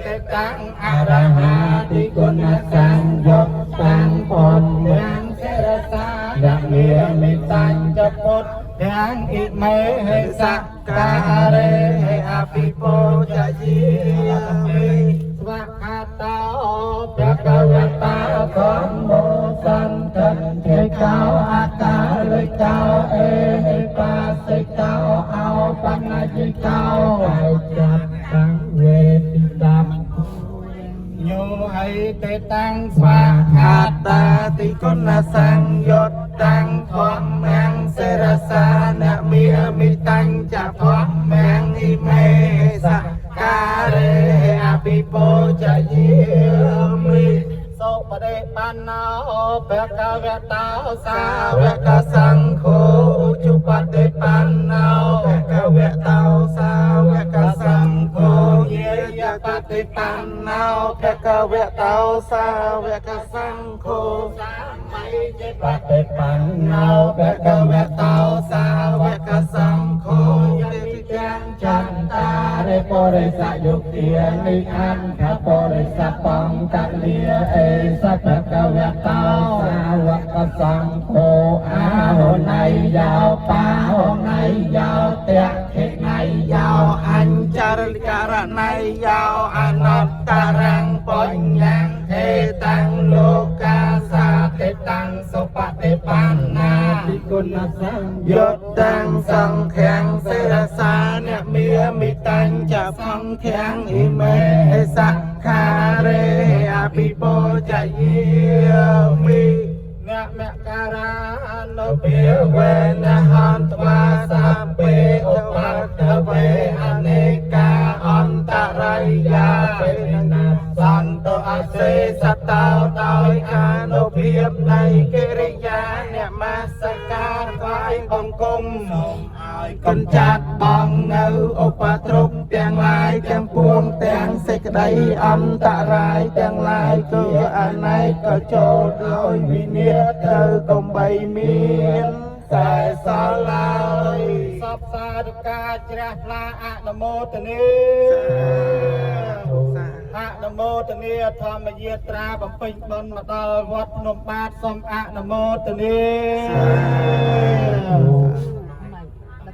តិតាំងអរហាតិគុណសង្យុត្តតាំងពនយ៉ាងសិរសានមេមិតញ្ចពុទ្ធទាំងអ៊ិមេហេសការេអភិពោចយាមិស្វខាតោភគវតាធម្មោសន្តធេកោអាការិកោអេហេបាសិកោអោបនយិកោចាប់តាំងវេទិតាំញោហៃតេតាំងស្វាខាតាតិគុណសង្យុត្តតាំងធម្មំសិរសានមេមិតញ្ចធម្មំអ៊ិមេសការេអភិពោចយាមិសុបដិបណ្ណោភគវតោសាវកសង្ឃោជុបតិបណ្ណោភគវតោសាវកសង្ឃោយាយបតិបណ្ណោភគវតោសាវកសង្ឃោសាម័យចេបតិបណ្ណោភគវតោសាវកសង្ឃោយតិទាំងចន្តារិបរិសយុគានិអន្តបរិសបង្កលាអេសភគវតោសាវកសង្ឃោអាហុណៃយោបាហុណៃយោតេខិណៃយោអញ្ចរលករណៃយោអនត្តរੰបញ្ញហេតាំងលោកាសាតិតាំងសុបតិបណ្ណា តិគុណសង្ យតតាំងសង្ឃាំងសិរសានមេមិតញ្ចសង្ឃាំងអ៊ិមេសខារេអភិពោចយាមិនមការានុភាវេនហន្តវាសពេឧបតវេអនេកាអន្តរាយាបេណាសន្តអសេសតោដោយអានុភាពនៃកិរិយាអ្នកមាសការថ្វាយបង្គំសូមឲ្យកញ្ចាត់បងនៅឧបទ្រពទាំងឡាយទាំងពួងទាំងសេចក្តីអន្តរាយទាំងឡាយគឺអនេកក៏ចូលដោយវិនាសទៅកុំបីមានតែសល់ឡើយសពសាធុការជ្រះថ្លាអនុមោទនា អនុមោទនាធម្មយាត្រាបំពេញបុណ្យមកដល់វត្តភ្នំបាទសូមអនុមោទនា